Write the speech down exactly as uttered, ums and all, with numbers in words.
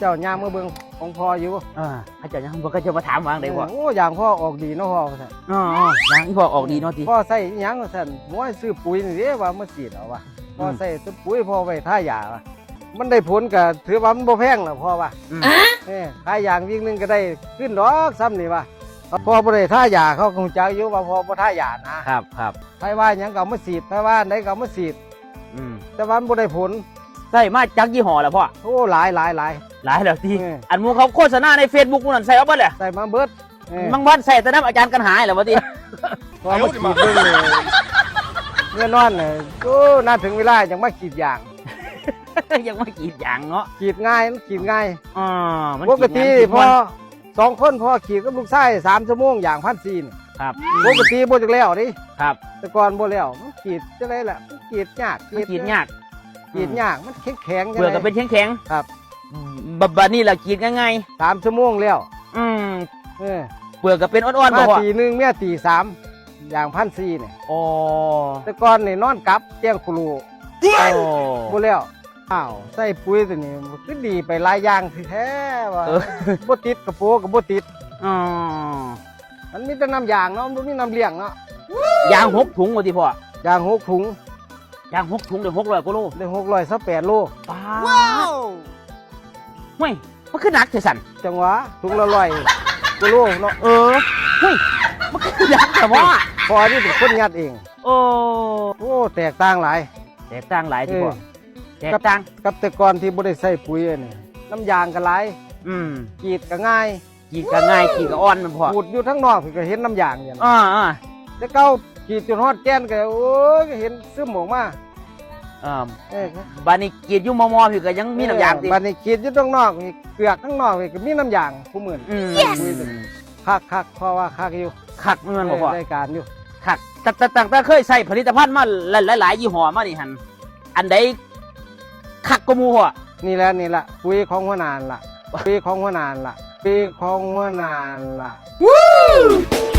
เจ้าย่างมาเบิ่งของพ่ออยู่ เออ เขาเจ้ายังบ่ เขาเจ้ามาถามว่าจั่งใด๋พ่อ เออ โอ้ ยางพ่อออกดีเนาะพ่อว่าซั่น อ๋อ อ๋อ ยางอีพ่อออกดีเนาะติ พ่อใส่อิหยังว่าซั่น โอ้ย ซื้อปุ๋ยนี่เด้ว่ามาฉีดเอาว่า พ่อ อืม ใส่แต่ปุ๋ย พ่อไว้ทายาว่า มันได้ผลก็ถือว่ามันบ่แพงล่ะพ่อว่า อืม เออ ขายยางวิกหนึ่งก็ได้คืนดอกซ่ำนี่ว่า พ่อบ่ได้ทายา เขาก็รู้จักอยู่ว่าพ่อบ่ทายานะ ครับ ครับ ไผว่าหยังก็เอามาฉีด ไผว่าอันใดก็เอามาฉีด อืม แต่ว่ามันบ่ได้ผล ใส่มาจักยี่ห้อแล้วพ่อ โอ้ หลาย หลาย หลาย หลายแล้วติ เออ อันหมู่เขาโฆษณาในเฟซบุ๊กหมู่นั่นใส่เอาเบิดแหละ ใส่มาเบิด เออ บางวันใส่แต่น้ำอาจารย์กันหายแล้วว่าติ พอมาขีดเบิ่งเลย เมื่อนอนเลย โอ้ น่าถึงเวลายังมาขีดยาง ยังมาขีดยางเนาะ ขีดง่าย มันขีดง่าย อ่า มัน ปกติ ขีดง่าย ขีด พ่อ ม่วน สองคนพ่อขีดกับลูกชายสามชั่วโมง ยางพันสี่นี่ ครับ ปกติบ่จักแล้วเด้ ครับ แต่ก่อนบ่แล้ว มันขีดจั่งใด๋ล่ะ มันขีดยาก มันขีดยาก ขีดยาก มันแข็งๆ จั่งใด๋ เปลือกก็เป็นแข็งๆ ครับ บ- บัดนี้ล่ะขีดง่ายๆ สามชั่วโมงแล้ว อืม เออ เปลือกก็เป็นอ่อนๆ มา บ่พ่อ ตีหนึ่ง เมียตีสาม ยางพันสี่นี่ อ๋อ แต่ก่อนนี่นอนกับเตียงคุรู โอ้ บ่แล้ว อ้าว ใส่ปุ๋ยตัวนี้คือดีไปหลายอย่างแท้ๆ ว่า เออ บ่ติดกระโปรงก็บ่ติด อ๋อ มันมีแต่น้ำยางเนาะ มันบ่มีน้ำเลี้ยงเนาะ ยางหกถุงว่าติพ่อ ยางหกถุง ยางหกถุงได้หกร้อยกว่าโล ได้หกร้อยซาวแปดโล ป๊าด ว้าว ห้วย มันคือหนักแท้ซั่น จั่งหวะ ถุงละร้อยกว่าโลเนาะ เออ ห้วย มันคือหนักแท้พ่อ พ่อนี่เป็นคนยัดเอง โอ้ โอ้ แตกต่างหลาย แตกต่างหลายติพ่อ เออ แตกต่าง กับ กับแต่ก่อนที่บ่ได้ใส่ปุ๋ยอันนี้ น้ำยางก็หลาย อืม ขีดก็ง่าย ขีดก็ง่าย ขีดก็อ่อนแม่นพ่อ ขูดอยู่ทางนอกพี่ก็เห็นน้ำยางอยู่นะ อ่าๆ แต่เก่าขีดจนฮอดแก่นก็ โอ้ย ก็เห็นซึมออกมา อ่า เออ บัดนี้ขีดอยู่มอๆ พี่ก็ยังมีน้ำยางติ เออ บัดนี้ขีดอยู่ทางนอกพี่ เปลือกทางนอกพี่ก็มีน้ำยางคู่มื้อนี้ อืม Yes คักๆ เพราะว่าคักอยู่ คักแม่นบ่พ่อ เออ ได้การอยู่ คัก แต่ แต่ ตั้งแต่เคยใส่ผลิตภัณฑ์มาหลายๆ ยี่ห้อมานี่หั่น อันใดคักกว่าหมู่พ่อ นี่แหละ นี่แหละ ปุ๋ยของหัวหน้านั่นล่ะ ปุ๋ยของหัวหน้านั่นล่ะ ปุ๋ยของหัวหน้านั่นล่ะ Woo